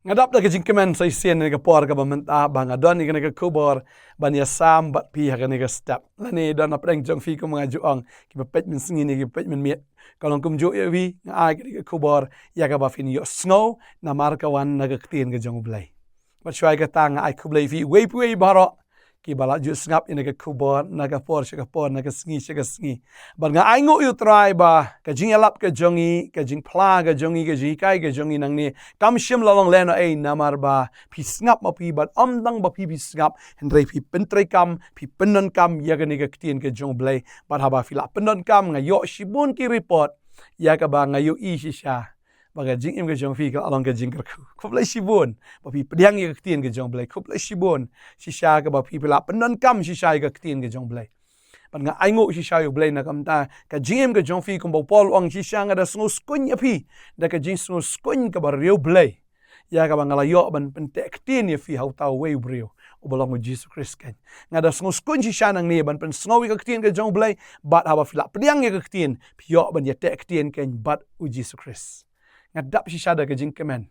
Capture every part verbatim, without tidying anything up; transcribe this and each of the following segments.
Nga dap da ka jingkmen sa shisien ha kane ka por kaba mynta ba nga don ïa kane ka khubor ban ïasam bad phi ha kane ka step. Lane don napdeng jong phi kum nga ju ong, kiba peit mynsngi ne kiba peit mynmiet. Ka long kumjuh ïa phi, nga ai kane ka khubor ïa kaba phin ïohsngew namar ka wan na ka ktien ka jong U Blei. Bad shuwa kata nga ai khublei phi uwei pa uwei baroh kiba la ju sngap ïa kane ka khubor na ka por sha ka por, na ka sngi sha ka sngi. Bad nga ainguh ïa U Trai ba ka jingïalap ka jong ngi, ka jingphla ka jong ngi, ka jinghikai ka jong ngi nangne kam shym la long lehnohei namar ba phi sngap ma phi, bad ym tang ba phi phi sngap, hynrei phi pyntreikam, phi pyndonkam ïa kane ka ktien ka jong U Blei. Bad haba phi la pyndonkam, nga ïoh shibun ki report ïa kaba nga ïohi shisha ba ka jingim ka jong phi ka la long ka jingkyrkhu. Khublei shibun ba phi pdiang ïa ka ktien ka jong U Blei. Khublei shibun shisha kaba phi phi la pyndonkam shisha ïa ka ktien ka jong U Blei. Bad nga ainguh shisha ïa U Blei na ka bynta ka jingim ka jong phi, kumba u Paul u ong, shisha nga da sngewskun ïa phi da ka jingsngewskun kaba riewblei, ïa kaba nga la ïoh ban pynteh ktien ïa phi ha uta uwei u briew uba long U Jisu Khrist keiñ. Nga da sngewskun shisha nangne ban pynsngew ïa ka ktien ka jong U Blei, bad haba phi la pdiang ïa ka ktien phi ïoh ban ïateh ktien keiñ bad U Jisu Khrist. Nga dap shisha da ka jingkmen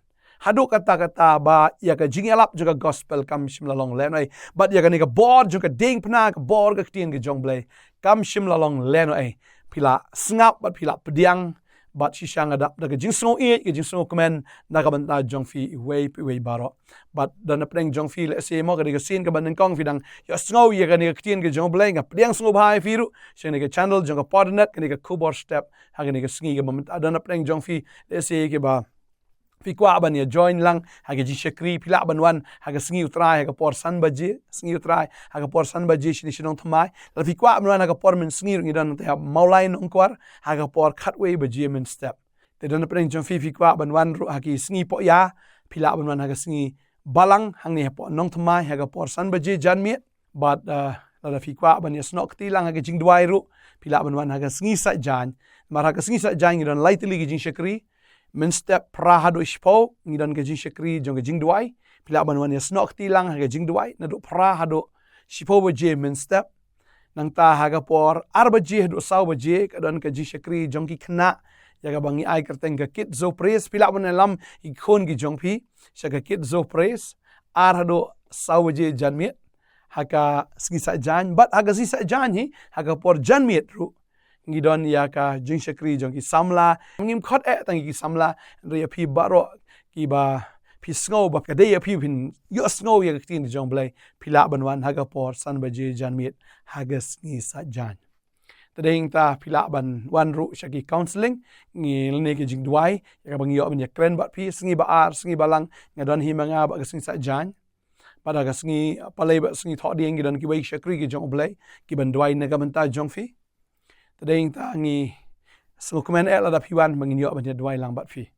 haduh katta katta ba ïa ka jingïalap jong ka gospel kam shym la long lehnohei, bad ïa kane ka bor jong ka diengphna, ka bor ka ktien ka jong U Blei, kam shym la long lehnohei. Phi la sngap bad phi la pdiang, bad shisha nga dap da ka jingsngew ïeit, ka jingsngew kmen na ka bynta jong phi uwei pa uwei baroh. Bad don napdeng jong phi lehse mo ka dei ka sien kaba nyngkong phi dang ïohsngew ïa kane ka ktien ka jong U Blei, nga pdiang sngewbha ïa phi ruh sha kane ka channel jong ka Podnet, kane ka Khubor Step ha kane ka sngi kaba mynta. Don napdeng jong phi lehse kiba phi kwah ban ïa join lang ha ka jingshakri, phi lah ban wan ha ka sngi U Trai ha ka por san baje, sngi U Trai ha ka por san baje shane sha Nongthymmai. Lada phi kwah ban wan ha ka por mynsngi ruh ngi don te ha Mawlai Nongkwar ha ka por khatwei baje mynstep. Te don napdeng jong phi, phi kwah ban wan ruh ha ki sngi Poh Ïa, phi lah ban wan ha ka sngi Balang hangne hapoh Nongthymmai ha ka por san baje janmiet. Bad, eh, lada phi kwah ban ïasnoh kti lang ha ka jingduwai ruh, phi lah ban wan ha ka sngi Saitjaiñ. Namar ha ka sngi Saitjaiñ ngi don lai tylli ka jingshakri. Mynstep phra haduh shiphew ngi don ka jingshakri jong ka jingduwai. Phi lah ban wan ïasnoh kti lang ha ka jingduwai naduh phra haduh shiphew baje mynstep. Nangta ha ka por ar baje haduh saw baje ka don ka jingshakri jong ki khynnah ïa kaba ngi ai kyrteng ka Kit Zo Praise. Phi lah ban ïalam ïa ki khun ki jong phi sha ka Kit Zo Praise ar haduh saw baje janmiet ha ka sngi Saitjaiñ. Bad ha ka sngi Saitjaiñ hi ha ka por janmiet ruh ngi don ïa ka jingshakri jong ki samla. Ngim khot eh tang ïa ki samla, hynrei ïa phi baroh kiba phi sngew ba ka dei ïa phi phin ïohsngew ïa ka ktien jong U Blei, phi lah ban wan ha ka por san baje janmiet ha ka sngi Saitjaiñ. Te dei nangta phi lah ban wan ruh sha ki counselling, ngi lane ki jingduwai ïa kaba ngi ïoh ban ïakren bad phi. Sngi Ba-ar, sngi Balang nga don hi ma nga bad ka sngi Saitjaiñ. Bad ha ka sngi Palei bad sngi Thohdieng ngi don kiwei ki shakri ki jong U Blei ki ban duwai na ka bynta jong phi. Te dei nangta ngi sngewkmen eh lada phi wan ba ngin ïoh ban ïaduwai lang bad phi.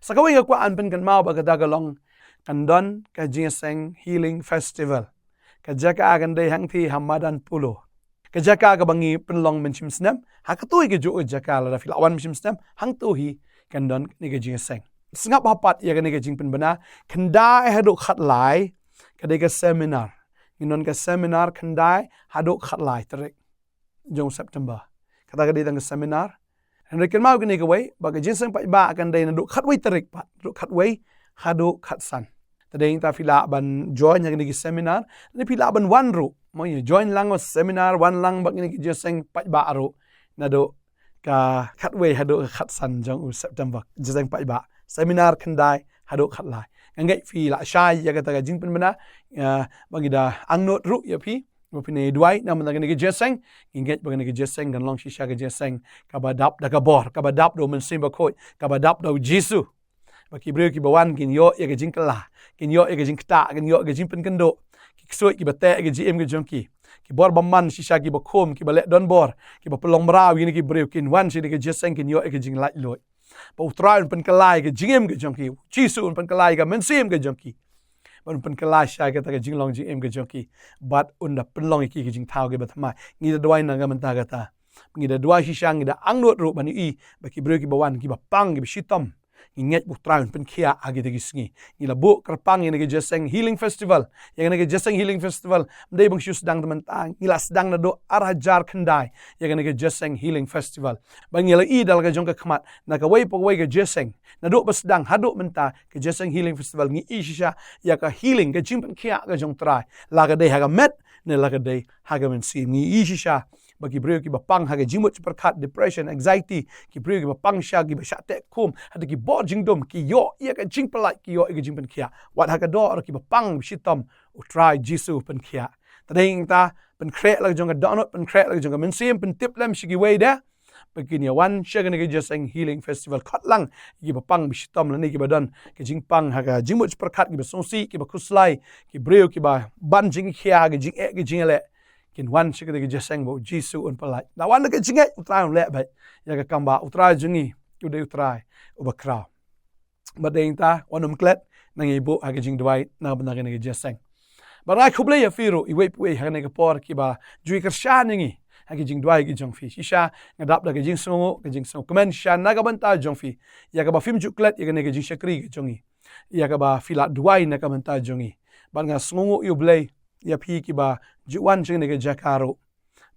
Sa kawei nga kwah ban pynkynmaw ba kata ka long kan don ka Jingïaseng Healing Festival. Ka jaka kan dei hangtei ha Madan Polo. Ka jaka kaba ngi pynlong mynshem snem, ha katei kajuh ka jaka lada phi lah wan mynshem snem, hangtei hi kan don kane ka jingïaseng. Sngap hapat ïa kane ka jingpynbna, khyndai haduh khatlai ka dei ka seminar. Ngin don ka seminar khyndai haduh khatlai tarik jong September. Kata ka dei tang ka seminar. Hynrei kynmaw kane kawei ba ka jingïaseng paidbah kan dei naduh khatwei tarik pat, naduh khatwei haduh khatsan. Te dei nangta phi lah ban join ha kane ka seminar, ne phi lah ban wan ruh. Mo ïa join lang seminar, wan lang bad kane ka jingïaseng paidbah ruh naduh ka khatwei haduh ka khatsan jong u September. Jingïaseng paidbah, seminar khyndai haduh khatlai. Nga ngeit phi lah shai ïa kata ka jingpynbna, ïa, ba ngi da angnud ruh ïa phi ba phin ïaduwai na ka bynta kane ka jingïaseng. Ngi ngeit ba kane ka jingïaseng kan long shisha ka jingïaseng kaba dap da ka bor, kaba dap da u Mynsiem Bakhuid, kaba dap da u Jisu. Ba ki briew kiba wan kin ïoh ïa ka jingkylla, kin ïoh ïa ka jingktah, kin ïoh ïa ka jingpynkynduh. Ki ksuid kiba teh ïa ka jingim ka jong ki, ki bor bymman shisha, kiba khum, kiba leh donbor, kiba pynlong mraw ïa kine ki briew kin wan sha kane ka jingïaseng kin ïoh ïa ka jinglaitluid. Ba u Trai un pynkylla ïa ka jingim ka jong ki, u Jisu un pynkylla ïa ka mynsiem ka jong ki. Bad un pynkylla shisha ïa kata ka jinglong jingim ka jong ki. Bad un da pynlong ïa ki ka jingthaw kaba thymmai. Ngi da duwai na ka bynta kata. Ngi da duwai shisha, ngi da angnud ruh ban ïohi ba ki briew kiba wan kiba pang, kiba shitom, Ngi ngeit ba U Trai un pynkhiah ha kine ki sngi. Ngi la buh kyrpang ïa kane ka Jingïaseng Healing Festival. Ïa kane ka Jingïaseng Healing Festival, ym dei ba ngi shu sdang te mynta, ngi la sdang naduh ar hajar khyndai ïa kane ka Jingïaseng Healing Festival. Ba ngi la ïohi da la ka jong ka khmat, na kawei pa kawei ka jingïaseng, naduh ba sdang haduh mynta, ka Jingïaseng Healing Festival, ngi ïohi shisha ïa ka healing, ka jingpynkhiah ka jong U Trai, la ka dei ha ka met ne la ka dei ha ka mynsiem. Ngi ïohi shisha ba ki briew kiba pang ha ka jingmut jingpyrkhat, depression, anxiety, ki briew kiba pang shisha, kiba shah teh khum, haduh ki bor jingdum, ki ïoh ïa ka jingpyllait, ki ïoh ïa ka jingpynkhiah. Wat ha ka doh ruh kiba pang shitom, U Trai Jisu u pynkhiah. Te dei nangta, pynkhreh la ka jong ka dohnud, pynkhreh la ka jong ka mynsiem, pyntip lem sha kiwei de ba kin ïa wan sha kane ka Jingïaseng Healing Festival. Khot lang ïa kiba pang ba shitom lane kiba don ka jingpang ha ka jingmut jingpyrkhat, kiba sngewsih, kiba khuslai, ki briew kiba ban jingkhia ha ka jingeh ka jingïaleh, kin wan sha kane ka jingïaseng ba U Jisu un pyllait. Lada wan da ka jingngeit, U Trai un leh beit ïa ka kam, ba U Trai jong ngi u dei U Trai uba khraw. Bad dei nangta, wat nym klet, nang ïa buh ha ka jingduwai na ka bynta kane ka jingïaseng. Bad nga ai khublei ïa phi ruh iwei pa iwei ha kane ka por kiba ju ïa kyrshan ïa ngi ha ka jingduwai ka jong phi. Shisha nga dap da ka jingsngewnguh, ka jingsngewkmen shisha na ka bynta jong phi, ïa kaba phim ju klet ïa kane ka jingshakri ka jong ngi, ïa kaba phi la duwai na ka bynta jong ngi. Bad nga sngewnguh ïa U Blei ïa phi kiba ju wan sha kane ka jaka ruh,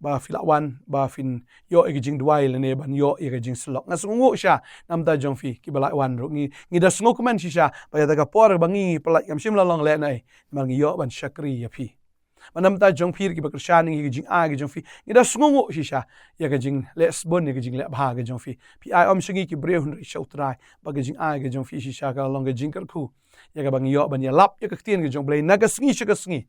ba phi la wan ba phin ïoh ïa ka jingduwai lane ban ïoh ïa ka jingsyllok. Nga sngewnguh shisha na ka bynta jong phi kiba la wan ruh. Ngi, ngi da sngewkmen shisha ba ïa kata ka por ba ngi, ngi pyllait, kam shym la long lehnohei, namar ngi ïoh ban shakri ïa phi. Bad na ka bynta jong phi ruh kiba kyrshan ïa ngi ha ka jingai ka jong phi, ngi da sngewnguh shisha ïa ka jingleh sbun, ïa ka jingleh bha ka jong phi. Phi ai ym sha ngi ki briew hynrei sha U Trai, bad ka jingai ka jong phi shisha ka long ka jingkyrkhu ïa kaba ngi ïoh ban ïalap ïa ka ktien ka jong U Blei na ka sngi sha ka sngi,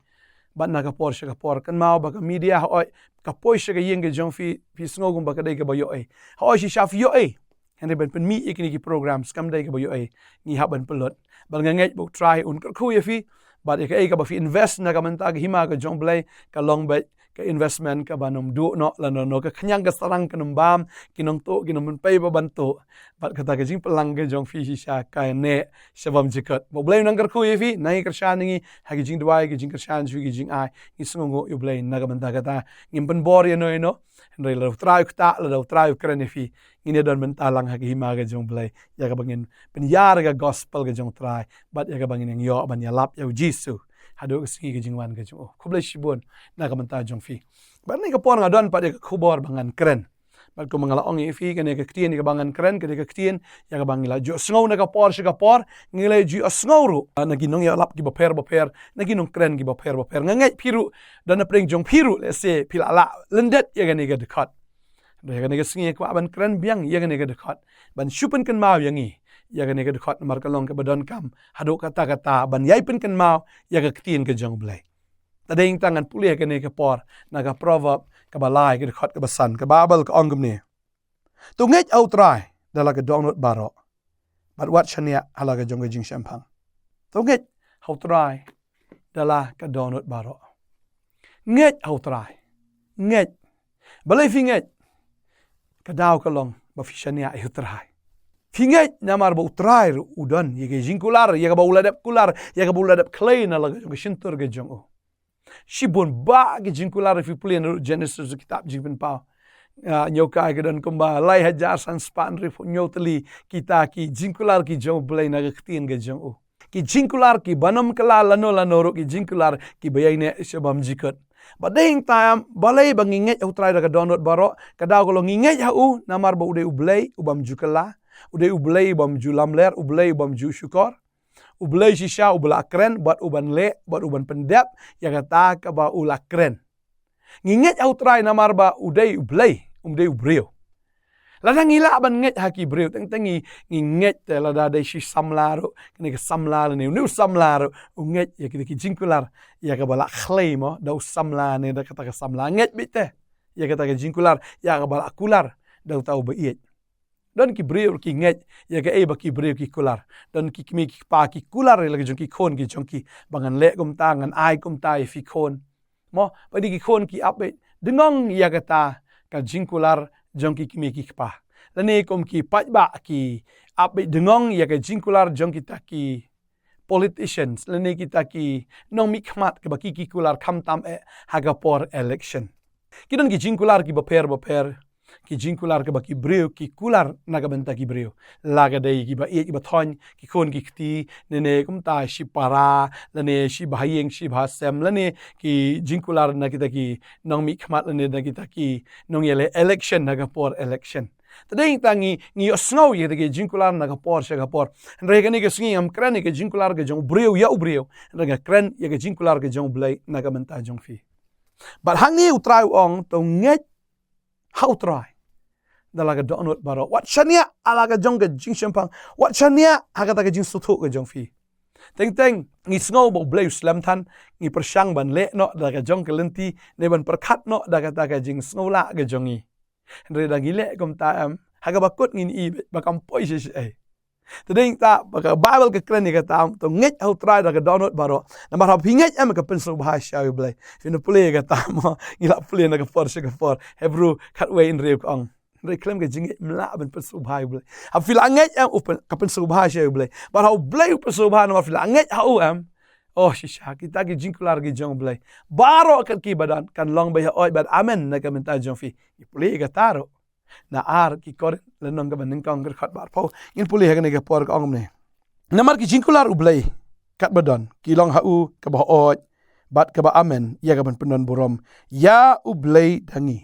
bad na ka por sha ka por. Kynmaw ba ka media, hooid, ka poi sha ka ïing ka jong phi, phi sngew kumba ka dei kaba ïoh ei. Hooid, shisha phi ïoh ei, hynrei ban pynmih ïa kine ki program, kam dei kaba ïoh ei, ngi hap ban pynlut. Bad nga ngeit ba U Trai un kyrkhu ïa phi, bad ïa kaei kaba phi invest na ka bynta ka hima ka jong U Blei, ka long beit ka investment kaba nym duh noh lano, ka khñiang ka sarang kan nym bam, ki nongtuh kin nym pynpei ba ban tuh. Bad kata ka jingpynlang ka jong phi shisha ka neh sha bymjukut. Ba U Blei un nang kyrkhu ïa phi, nang ïa kyrshan ïa ngi ha ka jingduwai, ka jingkyrshan sha phi, ka jingai. Ngi sngewnguh ïa U Blei na ka bynta kata. Ngim pynbor ïano ïano, hynrei lada U Trai u ktah, lada U Trai u kren ïa phi, ngin ïa don bynta lang ha ka hima ka jong U Blei ïa kaba ngin pynïar ïa ka gospel ka jong U Trai, bad ïa kaba ngin ïoh ban ïalap ïa U Jisu haduh ka sngi ka jingwan ka jong U. Khublei shibun na ka bynta jong phi. Bad ha kane ka por nga don pat ïa ka khubor ba ngan kren. Bad kumba nga la ong ïa phi, kane ka ktien ïa kaba ngan kren, kane ka ktien ïa kaba ngi la ju sngew na ka por sha ka por, ngi la ju sngew ruh na ki nongïalap kiba pher ba pher, na ki nongkren kiba pher ba pher. Nga ngeit phi ruh, don na pdeng jong phi ruh, lehse phi la lah lyndet ïa kane ka dkhot. Hynrei ha kane ka sngi nga kwah ban kren biang ïa kane ka dkhot, ban shu pynkynmaw ïa ngi ïa kane ka dkhot, namar ka long kaba donkam haduh katta katta ban ïai pynkynmaw ïa ka ktien ka jong U Blei. Te dei nangta ngan pule ha kane ka por na ka Proverb kaba lai, ka dkhot kaba san, ka Baibl ka ong kumne: To ngeit ha U Trai da la ka dohnud baroh, bad wat shaniah ha la ka jong ka jingshemphang. To ngeit ha U Trai da la ka dohnud baroh. Ngeit ha U Trai. Ngeit. Balei phi ngeit? Ka daw ka long ba phi shaniah ïa U Trai. Phi ngeit namar ba U Trai ruh u don ïa ka jingkular, ïa kaba u la dep kular, ïa kaba u la dep khlei na la ka jong ka shyntur ka jong u. Shibun bah ki jingkular, phi pule na Genesis, kitab Jingpynpaw. Ah, hynñiewkai ka don kumba lai hajar san spah hynriewphew hynñiew tylli kita ki jingkular ki jong U Blei na ka ktien ka jong u. Ki jingkular kiba nym kylla lano lano ruh, ki jingkular kiba ïaineh sha bymjukut. Bad dei nangta, balei ba ngi ngeit ha U Trai da ka dohnud baroh? Ka daw ka long ngi ngeit ha u namar ba u dei U Blei u bym ju kylla, u dei U Blei u bym ju lamler, U Blei u bym ju shukor. U Blei shisha uba la kren, bad u ban leh, bad u ban pyndep ïa kata kaba u la kren. Ngi ngeit ha U Trai namar ba u dei U Blei, um dei u briew. Lada ngi lah ban ngeit ha ki briew, teng teng ngi, ngi ngeit te lada dei shi samla ruh, kane ka samla lane une u samla ruh u ngeit ïa kita ki jingkular ïa kaba la khlei mo da u samla ne da kata ka samla. Ngeit beit te ïa kata ka jingkular ïa kaba la kular da uta uba ïeit. Don ki briew ki ngeit ïa kaei ba ki briew ki kular. Don ki kmie ki kpa ki kular ïa la ki jong ki khun ki jong ki, ba ngan leh kumta, ngan ai kumta ïa phi khun. Mo, ba dei ki khun ki ap beit dengong ïa kata ka jingkular jong ki kmie ki kpa. Lane kum ki paidbah ki ap beit dengong ïa ka jingkular jong kita ki politicians, lane kita ki nongmihkhmat kaba ki, ki kular khamtam eh ha ka por election. Ki don ki jingkular kiba pher ba pher. Ki jingkular kiba ki briew ki kular na ka bynta ki briew. La ka dei kiba ïeit kiba thoiñ, ki khun ki kti, ne ne kumta shipara, lane shibahaïing shibahasem, lane ki jingkular na kita ki nongmihkhmat, lane na kita ki nongïaleh election ha ka por election. Te dei tang ngi, ngi ïohsngew ïa kita ki jingkular na ka por sha ka por. Hynrei kane ka sngi ngam kren ïa ka jingkular ka jong u briew ïa u briew. Hynrei nga kren ïa ka jingkular ka jong U Blei na ka bynta jong phi. Bad hangne U Trai u ong, to ngeit ha U Trai da la ka dohnud baroh. Wat shaniah ha la ka jong ka jingshemphang. Wat shaniah ha kata ka jingsngewthuh ka jong phi. Teng teng, ngi sngew ba U Blei u slem than, ngi pyrshang ban leh noh da ka jong ka lynti, ne ban pyrkhat noh da kata ka jingsngewlah ka jong ngi. Hynrei da ngi leh kumta em, ha kaba kut ngin i ba kam poi shisha. Te dei ta ba ka Baibl ka kren ïa kata, to ngeit ha U Trai da ka dohnud baroh. Namar haba phi ngeit em ka pynsngewbha sha U Blei. Phin pule ïa kata mo, ngi la pule na ka por sha ka por. Hebru khatwei hynriew ka ong, hynrei khlem ka jingngeit ym lah ban pynsngewbha ïa U Blei. Haba phi la ngeit em, u pyn-, ka pynsngewbha sha U Blei. Bad ha U Blei u pynsngewbha namar phi la ngeit ha u em. Oh shisha, kita ki jingkular ki jong U Blei baroh kat kiba don kan long ba ïa oi bad amen na ka bynta jong phi. Ngi pule ïa kata ruh na ar ki Korinth lynnong kaba nyngkong ka dkhot ba arphew. Ngin pule ha kane ka por ka ong kumne. Namar ki jingkular U Blei katba don ki long ha u kaba hooid bad kaba amen ïa kaban pyndon burom ïa U Blei da ngi.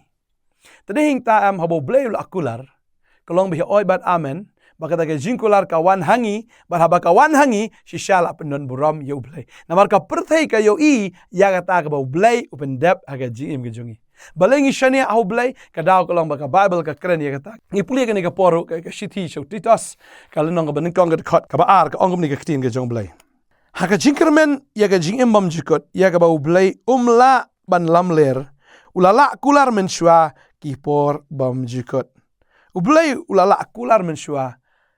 Te dei hangta em, haba U Blei u la kular, ka long ba hooid bad amen, ba kata ka jingkular ka wan ha ngi, bad haba ka wan ha ngi, shisha la pyndon burom ïa U Blei. Namar ka pyrthei ka ïohi ïa kata kaba U Blei u pyndep ha ka jingim ka jong ngi. Balei ngi shaniah ha U Blei? Ka daw ka long ba ka Baibl ka kren ïa kata. Ngi pule kane ka por ruh ka, ka shithi sha u Titus, ka lynnong kaba nyngkong ka dkhot kaba ar, ka ong kumne ka ktien ka jong U Blei. Ha ka jingkyrmen ïa ka jingim bymjukut, ïa kaba U Blei um lah ban lamler, u la lah kular mynshuwa ki por bymjukut. U Blei u la lah kular mynshuwa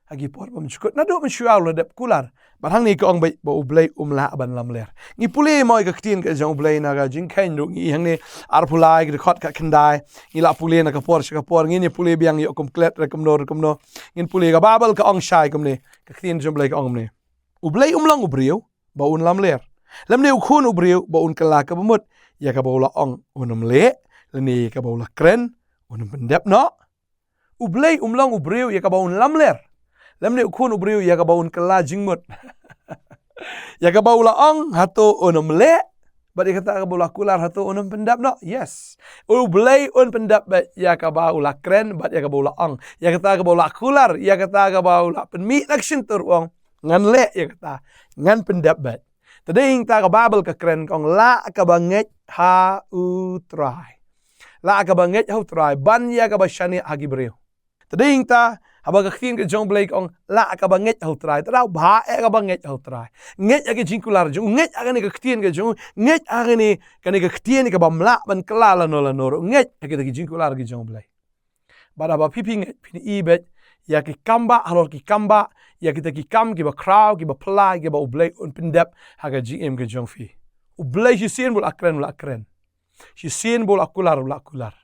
ha ki por bymjukut. Naduh mynshuwa u la dep kular. Bad hangne ka ong ba, ba U Blei um lah ban lamler. Ngi pule mo ïa ka ktien ka jong U Blei na ka Jingkheiñ ruh ngi i hangne arphew lai ka dkhot ka khyndai. Ngi la pule na ka por sha ka por, ngin ïa pule biang ïoh kum klet re kumno re kumno. Ngin pule, ka Baibl ka ong shai kumne, ka ktien jong U Blei ka ong kumne. U Blei um long u briew ba un lamler, lymne u khun u briew ba un kylla kaba mut. Ïa kaba u la ong un ym leh, lane ïa kaba u la kren un ym pyndep noh. U Blei um long u briew ïa kaba un lamler, lymne u khun u briew ïa kaba un kylla jingmut. Ïa kaba u la ong hato un ym leh, bad ïa kata kaba u la kular hato un ym pyndep noh. Yes. U Blei un pyndep beit ïa kaba u la kren bad ïa kaba u la ong. Ïa kata kaba u la kular, ïa kata kaba u la pynmih na ka shyntur, u ong, ngan leh ïa kata, ngan pyndep beit. Te dei hangta ka Baibl ka kren ka ong, lah kaba ngeit ha U Trai. Lah kaba ngeit ha U Trai ban ïa kaba shaniah ha ki briew. Te dei hangta haba ka ktien ka jong U Blei ka ong, lah kaba ngeit ha U Trai. Te daw bha eh kaba ngeit ha U Trai. Ngeit ha ka jingkular jong u, ngeit ha kane ka ktien ka jong u, ngeit ha kane, kane ka ktien kaba ym lah ban kylla lano lano ruh. Ngeit ha kita ki jingkular ki jong U Blei. Bad haba phi, phi ngeit, phin i beit ïa ki kambah halor ki kambah, ïa kita ki kam kiba khraw, kiba phylla, kiba U Blei un pyndep ha ka jingim ka jong phi. U Blei shisien ba u la kren, u la kren. Shisien ba u la kular, u la kular.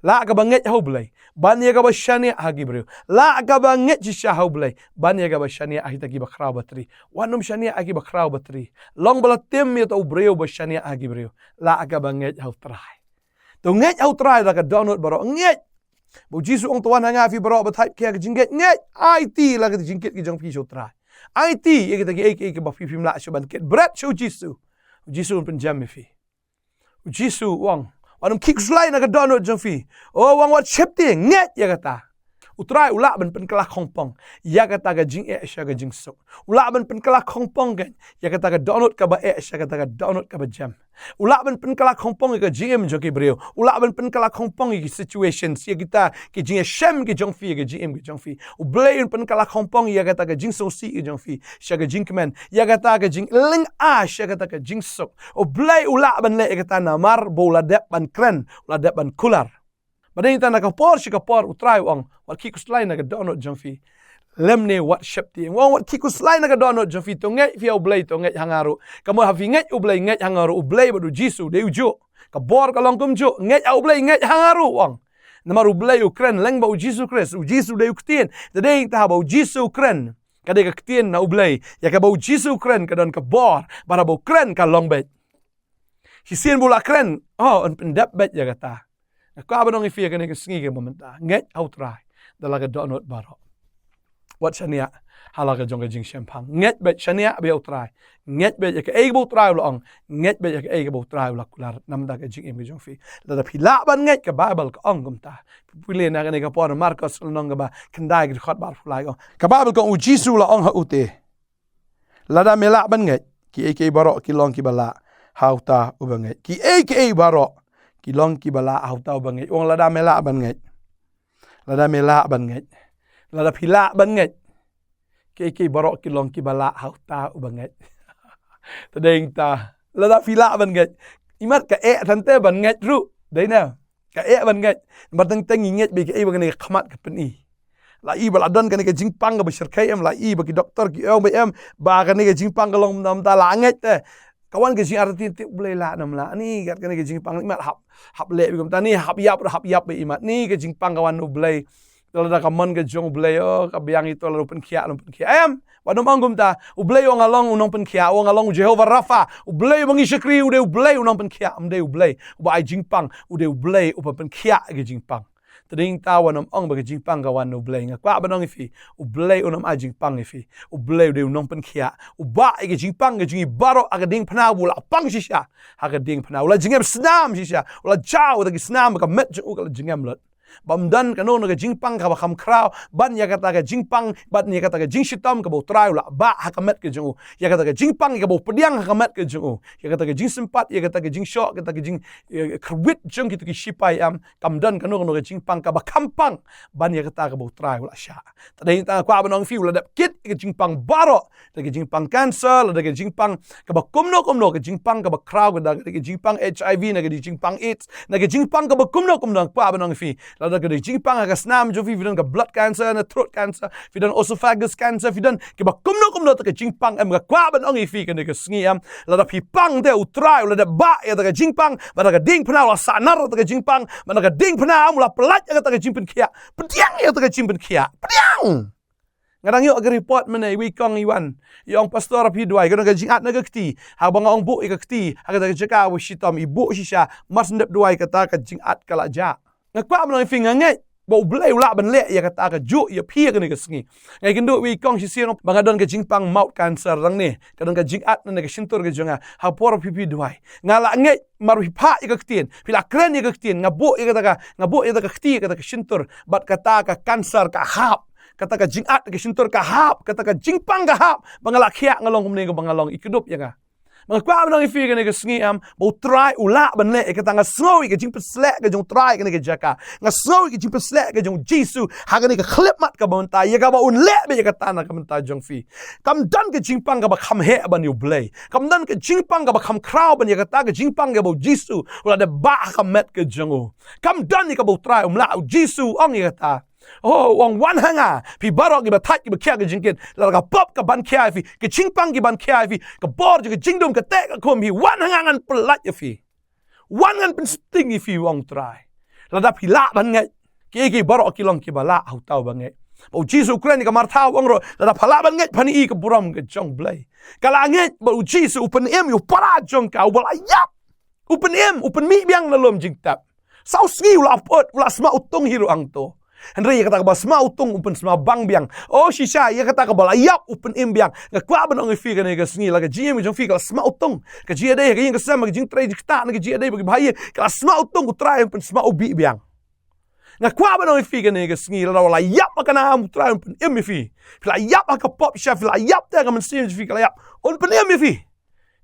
Lah kaba ngeit ha U Blei ban ïa kaba shaniah ha ki briew. Lah kaba ngeit shisha ha U Blei ban ïa kaba shaniah ha kita kiba khraw batri. Wat nym shaniah ha kiba khraw batri. Long ba la tim ïa uta u briew ba shaniah ha ki briew. Lah kaba ngeit ha U Trai. To ngeit ha U Trai da ka dohnud baroh. Ngeit ba U Jisu u ong, to wan ha nga phi baroh ba thait khia ka jingngeit. Ngeit, aiti la ka jingkit ka jong phi sha U Trai. Aiti ïa kita kiei kiei kiba phi, phim lah shuh ban kit. Bret sha U Jisu. U Jisu un pynjem ïa phi. U Jisu u ong, wat nym khih khuslai na ka dohnud jong phi. U ong, wat sheptieng, ngeit ïa kata. U Trai u lah ban pynkylla khongpong ïa kata ka jingeh sha ka jingsuk. U lah ban pynkylla khongpong ka, ïa kata ka dohnud kaba eh sha kata ka dohnud kaba jem. U lah ban pynkylla khongpong ïa ka jingim jong ki briew. U lah ban pynkylla khongpong ïa ki situations, ïa kita ki jingïashem ki jong phi, ïa ka jingim ki jong phi. U Blei un pynkylla khongpong ïa kata ka jingsngewsih ki jong phi sha ka jingkmen, ïa kata ka jinglyngngoh sha kata ka jingsuk. U Blei u lah ban leh ïa kata namar ba u la dep ban kren, u la dep ban kular. Bad dei tang na ka por sha ka por U Trai u ong, wat khih khuslai na ka dohnud jong phi. Lymne wat sheptieng. U ong, wat khih khuslai na ka dohnud jong phi, to ngeit phi ha U Blei, to ngeit ha nga ruh. Ka mut haba phi ngeit U Blei, ngeit ha nga ruh, U Blei bad U Jisu dei u juh. Ka bor ka long kumjuh, ngeit ha U Blei, ngeit ha nga ruh, u ong. Namar U Blei u kren lyngba U Jisu Khrist, U Jisu dei u ktien. Te dei tang haba U Jisu u kren, ka dei ka ktien na U Blei. Ïa kaba U Jisu u kren ka don ka bor, bad haba u kren ka long beit. Shisien ba u la kren, oh, un pyndep beit ïa kata. Nga kwah ban ong ïa phi kane ka sngi kaba mynta, ngeit ha u Trai da la ka dohnud baroh. Wat shaniah ha la ka jong ka jingshemphang. Ngeit beit, shaniah beit ha u Trai. Ngeit beit ïa kaei kaba u Trai u la ong. Ngeit beit ïa kaei kaba u Trai u la kular namar ka jingim ka jong phi. Lada phi lah ban ngeit, ka Baibl ka ong kumta. Pule na kane ka por Markos lynnong kaba khyndai, ka dkhot ba arphew lai ka ong. Ka Baibl ka ong, u Jisu u la ong ha ute, lada me lah ban ngeit, kiei kiei baroh ki long kiba lah ha uta uba ngeit. Kiei kiei baroh ki long kiba lah ha uta uba ngeit. U ong lada me lah ban ngeit. Lada me lah ban ngeit. Lada phi lah ban ngeit, kiei kiei baroh ki long kiba lah ha uta uba ngeit. Te dei nangta, lada phi lah ban ngeit. Imat ka eh than te ban ngeit ruh. Dei na, ka eh ban ngeit. Namar teng teng ngi ngeit beit kaei ba kane ka khmat ka pyni. La i ba la don kane ka jingpang kaba shyrkhei em, la i ba ki doktor ki ong beit em ba kane ka jingpang ka long namar la ngeit te. Ka wan ka jingartatien te, U Blei lah ne em lah? Ni kat kane ka jingpang, imat hap, hap leh beit kumta, ni hap ïap, hap ïap beit imat. Ni ka jingpang ka wan U Blei. Lada ka mon ka jong U Blei, oh, ka biang ito, lada u pynkhiah, u pynkhiah. Em, wat nym ong kumta. U Blei u ong nga long u nongpynkhiah, u ong nga long u Jehovah Rapha. U Blei uba ngi shakri u dei U Blei u nongpynkhiah, um dei U Blei uba ai jingpang, u dei U Blei uba pynkhiah ïa ka jingpang. Te dei nangta wat nym ong ba ka jingpang ka wan na U Blei. Nga kwah ban ong ïa phi, U Blei um ai jingpang ïa phi. U Blei u dei u nongpynkhiah, u bah ïa ka jingpang ka jong ngi baroh ha ka diengphna, u la pang shisha ha ka diengphna, u la jngai snam shisha, u la jaw da ki snam, ka met jong u ka la jngai lut. Bym don kano kano ka jingpang kaba kham khraw ban ïa kata ka jingpang, ban ïa kata ka jingshitom kaba U Trai u la bah ha ka met ka jong u. Ïa kata ka jingpang kaba u pdiang ha ka met ka jong u. Ïa kata ka jingsympat, ïa kata ka jingshoh, kata ka jing, ïa, kyrwit jong kito ki shipai, em, kam don kano kano ka jingpang kaba kham pang ban ïa kata kaba U Trai u la shah. Te dei nangta kwah ban ong ïa phi, u la dep kit ïa ka jingpang baroh, da ka jingpang cancer, lada ka jingpang kaba kumno kumno, ka jingpang kaba khraw, lada ka jingpang HIV, na ka jingpang AIDS, na ka jingpang kaba kumno kumno, kwah ban ong ïa phi. Lada ka jingpang ha ka snam jong phi, phi don ka blood cancer, na throat cancer, phi don esophagus cancer, phi don kaba kumno kumno te ka jingpang, em, nga kwah ban ong ïa phi kane ka sngi, em, lada phi pang te U Trai u la dep bah ïa kata ka jingpang, bad ha ka diengphna u la sahnar ïa kata ka jingpang, bad ha ka diengphna, em, u la pyllait ïa kata ka jingpynkhiah. Pdiang ïa kata ka jingpynkhiah. Pdiang. Nga dang ïoh ka report mynne, iwei i kong i wan, i ong, Pastor, phi duwai, ka don ka jingat na ka kti. Haba nga ong buh ïa ka kti ha kata ka jaka ba shitom, i buh shisha, mar shen dep duwai kata ka jingat ka la jah. Nga kwah ban ong ïa phi, nga ngeit ba U Blei u lah ban leh ïa kata kajuh ïa phi ha kane ka sngi. Nga ïakynduh iwei i kong shisien ba nga don ka jingpang mouth cancer, nangne ka don ka jingat na ka shyntur ka jong nga. Ha por phi, phi duwai, nga la ngeit, mar phi phah ïa ka ktien, phi la kren ïa ka ktien, nga buh ïa kata ka, nga buh ïa kata ka kti ïa kata ka shyntur, bad kata ka cancer ka hap. Kata ka jingat ka shyntur ka hap, kata ka jingpang ka hap, ba nga la khiah, nga long kumne kaba nga long, i kdup ïa nga. Nga kwah ban ong ïa phi kane ka sngi, em, ba U Trai u lah ban leh ïa kata. Nga sngew ïa ka jingpynshlur ka jong U Trai ha kane ka jaka. Nga sngew ïa ka jingpynshlur ka jong U Jisu ha kane ka khyllipmat kaba mynta, ïa kaba un leh beit ïa kata na ka bynta jong phi. Kam don ka jingpang kaba kham heh ban ïa U Blei. Kam don ka jingpang kaba kham khraw ban ïa kata ka jingpang kaba U Jisu u la dep bah ha ka met ka jong u. Kam don ïa kaba U Trai um lah. U Jisu u ong ïa kata. Oh, u ong, wan ha nga, phi baroh kiba thait kiba khia ka jingkit. Lada ka pop ka ban khia ïa phi, ka jingpang ki ban khia ïa phi, ka bor jong ka jingdum ka teh ka khum ïa phi, wan ha nga, ngan pyllait ïa phi. Wan, ngan pynsting ïa phi, u ong U Trai. Lada phi lah ban ngeit, kiei kiei baroh ki long kiba lah ha uta uba ngeit. Bad U Jisu u kren ïa ka Martha, u ong ruh, lada pha lah ban ngeit, phan ïohi ïa ka burom ka jong U Blei. Ka la ngeit, bad U Jisu u pynim ïa u para jong ka uba la ïap. U pynim, u pynmih biang na lum jingtep. Saw sngi u la pyut, u la sma utung hi ruh hangto. Hynrei ïa kata kaba sma utung u pynsma bang biang. Oh shisha, ïa kata kaba la ïap u pynim biang. Nga kwah ban ong ïa phi kane ka sngi, la ka jingim ka jong phi ka la sma utung. Ka jingïadei ha ka ïing ka sem, ka jingtrei jingktah, na ka jingïadei bad ki bahaïing, ka la sma utung, U Trai un pynsma u bih biang. Nga kwah ban ong ïa phi kane ka sngi, lada la ïap ha ka nam, U Trai un pynim ïa phi. Phi la ïap ha ka pop shisha, phi la ïap te ha ka mynsiem jong phi ka la ïap, un pynim ïa phi.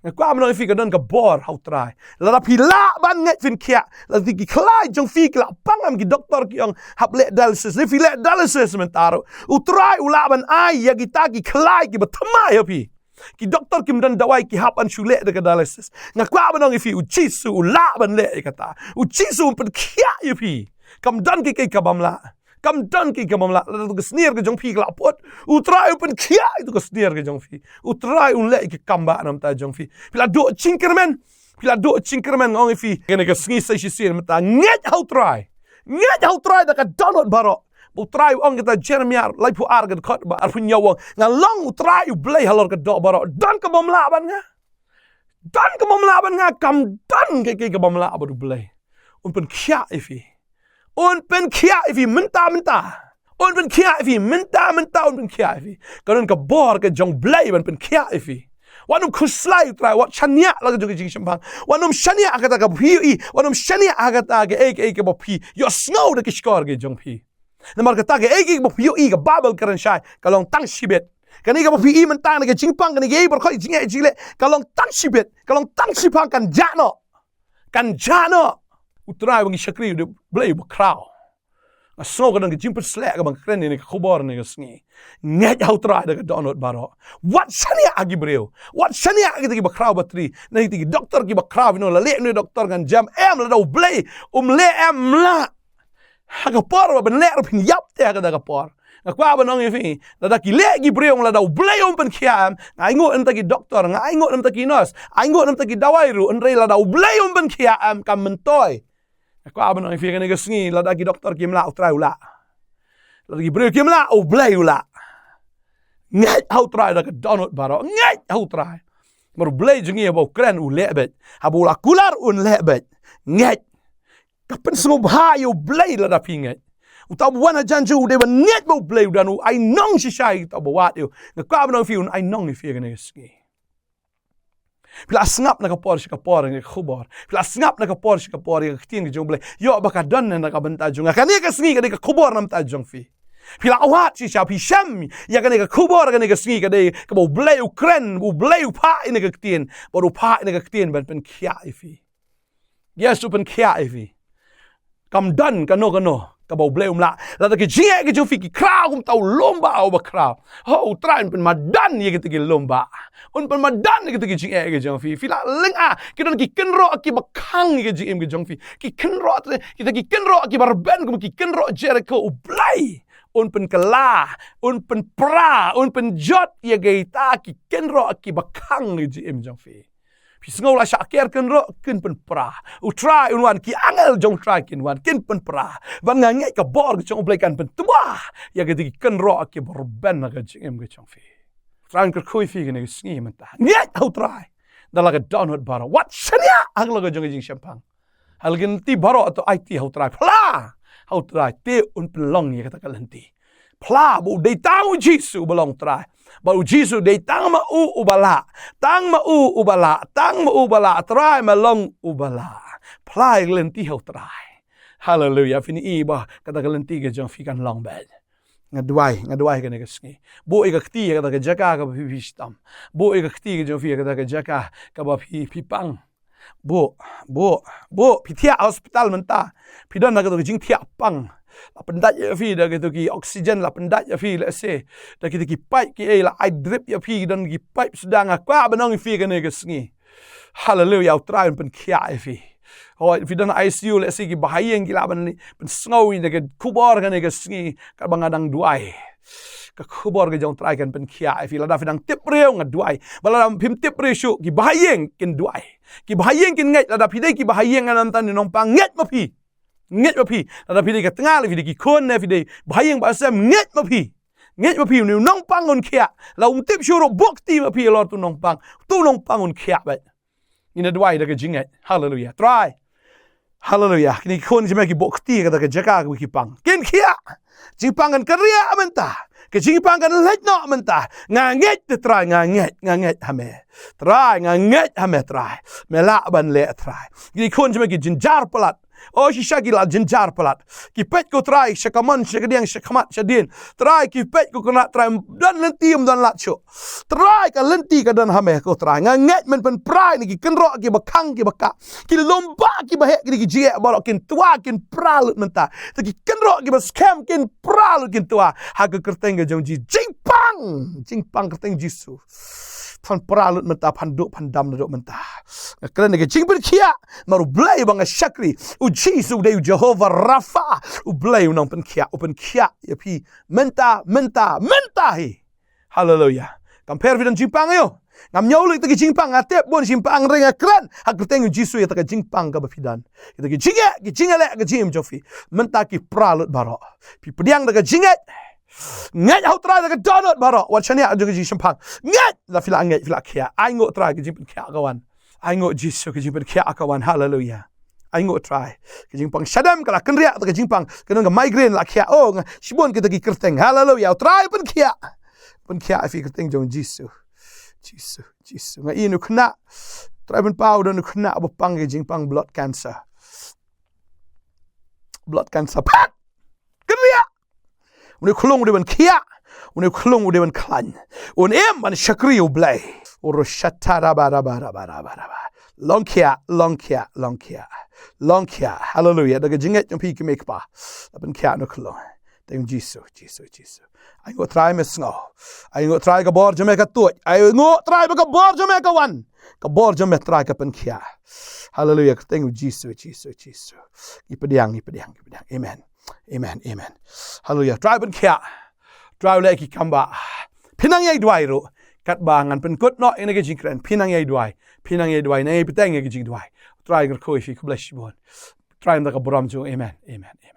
Nga kwah ban ong ïa phi, ka don ka bor ha U Trai. Lada phi lah ban ngeit phin khiah, lada ki khlaiñ jong phi ki la pang, em, ki doktor ki ong hap leh dialysis. Lada phi leh dialysis mynta ruh, U Trai u lah ban ai ïa kita ki khlaiñ kiba thymmai ha phi. Ki doktor kim don dawai, ki hap ban shu leh da ka dialysis. Nga kwah ban ong ïa phi, U Jisu u lah ban leh ïa kata. U Jisu un pynkhiah ïa phi. Kam don kiei kiei kaba ym lah. Kam don kiei kiei kaba ym lah. Lada tu ka snier ka jong phi ka la pyut, U Trai un pynkhiah ïa tu ka snier ka jong phi. U Trai un leh ïa ka kam ba na ka bynta jong phi. Phi la duh jingkyrmen. Phi la duh jingkyrmen, nga ong ïa phi kane ka sngi sa shisien mynta, ngeit ha U Trai. Ngeit ha U Trai da ka dohnud baroh. Ba U Trai u ong ha ka kitab Jeremaïah laiphew ar ka dkhot ba arphew hynñiew, u ong, nga long U Trai U Blei halor ka doh baroh. Don kaba ym lah bad nga? Don kaba ym lah bad nga? Kam don kiei kiei kaba ym lah bad U Blei. Un pynkhiah ïa phi. Un pynkhiah ïa phi mynta mynta. Un pynkhiah ïa phi mynta mynta, un pynkhiah ïa phi. Ka don ka bor ka jong U Blei ban pynkhiah ïa phi. Wat nym khuslai U Trai, wat shaniah la ka jong ka jingshemphang. Wat nym shaniah ha kata kaba phi ïohi, wat nym shaniah ha kata kaei kaei kaba phi ïohsngew da ki shkor ki jong phi. Namar kata kaei kaei kaba phi ïohi, ka Baibl kren shai, ka long tang shibit. Kane kaba phi i mynta na ka jingpang, kane kaei baroh ka jingeh jingleh, ka long tang shibit, ka long tang shiphang, kan jah noh. Kan jah noh. U Trai ba ngi shakri u dei U Blei uba khraw. Nga sngew ka don ka jingpynsleh kaba nga kren ïa kane ka khubor ïa kane ka sngi. Ngeit ha U Trai da ka dohnud baroh. Wat shaniah ha ki briew. Wat shaniah ha kita kiba khraw batri. Na kita ki doktor kiba khraw, phi ong la leh une u doktor ngan jem. Em, lada U Blei um leh, em lah. Ha ka por ba ban leh ruh phin ïap te ha kata ka por. Nga kwah ban ong ïa phi, lada ki leh ki briew, lada U Blei um pynkhiah em, nga ainguh na bynta ki doktor, nga ainguh na bynta ki nurse, ainguh na bynta ki dawai ruh, hynrei lada U Blei um pynkhiah em, kam myntoi. Nga kwah ban ong ïa phi kane ka sngi, lada ki doktor kim lah, U Trai u lah. Lada ki briew kim lah, U Blei u lah. Ngeit ha U Trai da ka dohnud baroh, ngeit ha U Trai. Namar U Blei jong ngi haba u kren u leh beit. Haba u la kular un leh beit. Ngeit. Ka pynsngewbha ïa U Blei lada phi ngeit. Uta uba wan hajan jong u u dei ban ngeit ba U Blei u don, u ainong shisha ïa uta uba wad ïa u. Nga kwah ban ong ïa phi, un ainong ïa phi ha kane ka sngi. Phi la sngap na ka por sha ka por ïa ka khubor. Phi la sngap na ka por sha ka por ïa ka ktien ka jong U Blei. Ïoh ba ka don na ka bynta jong nga. Kane ka sngi ka dei ka khubor na bynta jong phi. Phi la wad shisha, phi shem ïa kane ka khubor kane ka sngi, ka dei kaba U Blei u kren, U Blei u phah ïa kane ka ktien. Bad u phah ïa kane ka ktien ban pynkhiah ïa phi. Yes, u pynkhiah ïa phi. Kam don kano kano kaba U Blei um lah. Lada ki jingeh ki jong phi ki khraw kumta u lum ba u ba khraw. Ho, U Trai un pynmadan ïa kita ki lum ba. Un pynmadan ïa kita ki jingeh ki jong phi. Phi la lynga, ki don ki kynroh kiba khang ïa ki jingim ki jong phi. Ki kynroh, kita ki kynroh kiba rben kum ki kynroh Jeriko, U Blei un pynkylla, un pynpra, un pynjot ïa kita ki kynroh kiba khang ïa ki jingim jong phi. Phi sngew la shah ker kynroh, kin pynpra. U Trai un wan, ki angel jong U Trai kin wan, kin pynpra. Bad nga ngeit ka bor ka jong U Blei kan pyntwa ïa kita ki kynroh kiba rben ha ka jingim ka jong phi. U Trai un kyrkhu ïa phi kane ka sngi mynta. Ngeit ha U Trai da la ka dohnud baroh. Wat shaniah ha la ka jong ka jingshemphang. Ha la ki lynti baroh to aiti ha U Trai. Phla ha U Trai, te un pynlong ïa kata ka lynti. Phla ba u dei tang U Jisu uba long Trai. Ba U Jisu dei tang ma u uba lah. Tang ma u uba lah. Tang ma u uba lah. Trai ma long uba lah. Phla ïa ka lynti ha U Trai. Haleluya. Phin i ba kata ka lynti ka jong phi kan long beit. Nga duwai, nga duwai kane ka sngi. Buh ïa ka kti ïa kata ka jaka kaba phi, phi shitom. Buh ïa ka kti ka jong phi ïa kata ka jaka kaba phi, phi pang. Buh, buh, buh, phi thiah hospital mynta. Phi don ha kata ka jingthiah pang. La pyndait ïa phi da kito ki oxygen, la pyndait ïa phi, let's say. Da kito ki pipe kiei, la ai drip ïa phi, don ki pipe suda, nga kwah ban ong ïa phi kane ka sngi. Haleluya, U Trai un pynkhiah ïa phi. Hooid, phi don ha I C U, let's say, kiba ha ïing ki lah ban pynsngew ïa ka khubor kane ka sngi, kaba nga dang duwai. Ka khubor ka jong U Trai kan pynkhiah ïa phi. Lada phi dang tip briew, nga duwai. Ba lada phim tip briew shuh, kiba ha ïing kin duwai. Kiba ha ïing kin ngeit, lada phi dei kiba ha ïing, nga namar tang une u nongpang, ngeit ma phi. Ngeit ma phi. Lada phi dei ka tnga, lada phi dei ki khun, ne phi dei ba ha ïing ba sem, ngeit ma phi. Ngeit ma phi, une u nongpang un khiah. La um tip shuh ruh, buh kti ma phi halor utu u nongpang. Utu u nongpang un khiah beit. Ngin ïa duwai da ka jingngeit. Haleluya. Trai. Haleluya. Kine ki khun jong me ki buh kti ha kata ka jaka kaba ki pang. Kin khiah. Jingpang kan kynriah mynta. Ka jingpang kan leit noh mynta. Nga ngeit te Trai, nga ngeit, nga ngeit ha me. Trai, nga ngeit ha me Trai. Me lah ban leh Trai. Kine ki khun jong me ki jynjar palat. O shisha ki la jynjar palat. Ki peit ko Trai, sha kamon, sha kadiang, sha khmat, sha dien. Trai, ki peit ko kane Trai, don lynti, ym don lad shuh. Trai, ka lynti ka don ha me ko Trai. Nga ngeit men pynpra ïa kine ki kynroh kiba khang kiba kah. Ki lum ba kiba heh, kine ki jingeh baroh kin twa, kin pra lut mynta. Te ki kynroh kiba skhem kin pra lut, kin twa. Ha ka kyrteng ka jong Jisu, jingpang, jingpang kyrteng Jisu. Phan pra lut mynta, phan duh, phan dam naduh mynta. Nga kren ïa ka jingpynkhiah namar U Blei ba nga shakri. U Jisu u dei u Jehovah Rapha. U Blei u nongpynkhiah, u pynkhiah ïa phi mynta, mynta, mynta hi. Haleluya. Kam pher phi don jingpang ïoh. Ngam ñiew leh kita ki jingpang, nga tip bun jingpang, hynrei nga kren ha ka kyrteng U Jisu ïa kata ka jingpang kaba phi don. Kita ki jingeh, ki jingeh leh ka jingim jong phi. Mynta ki pra lut baroh. Phi pdiang da ka jingngeit. Ngeit ha U Trai da ka dohnud baroh. Wat shaniah jong ka jingshemphang. Ngeit, la phi la ngeit, phi la khiah. Ainguh Trai ka jingpynkhiah ka wan. Ainguh Jisu ka jingpynkhiah ka wan. Haleluya. Ai nguh Trai. Ka jingpang shadem ka la kynriah, ka jingpang ka don ka migraine la khiah. Oh, nga shibun kita ki kyrteng. Haleluya. U Trai pynkhiah. Pynkhiah ïa phi kyrteng jong Jisu. Jisu, Jisu. Nga i u khynnah. Trai pynpaw don u khynnah ba pang ka jingpang blood cancer. Blood cancer. Pat! Kynriah! Une u khlung u dei ban khiah. Une u khlung u dei ban khlaiñ. Un im ban shakri U Blei. Uru shata raba, raba, raba, raba, raba. Long khiah, long khiah, long khiah. Long khiah. Haleluya. Da ka jingngeit jong phi ki mei ki pa. La pynkhiah une u khlung. Teng Jisu, Jisu, Jisu. Ai nguh Trai me sngew. Ai nguh Trai ka bor jong me ka tuid. Ai nguh Trai ba ka bor jong me ka wan. Ka bor jong me Trai ka pynkhiah. Haleluya. Kyrteng Jisu, Jisu, Jisu. Ngi pdiang, ngi pdiang, ngi pdiang. Amen. Amen, amen. Haleluya. Trai pynkhiah. Trai u leh ki kam ba phi nang ïai duwai ruh. Katba ngan pynkut noh ïa kane ka jingkren. Phi nang ïai duwai. Phi nang ïai duwai. Nang ïai bteng ïa ka jingduwai. Trai nga kyrkhu ïa phi, khublei shibun. Trai ynda ka burom jong. Amen. Amen. Amen.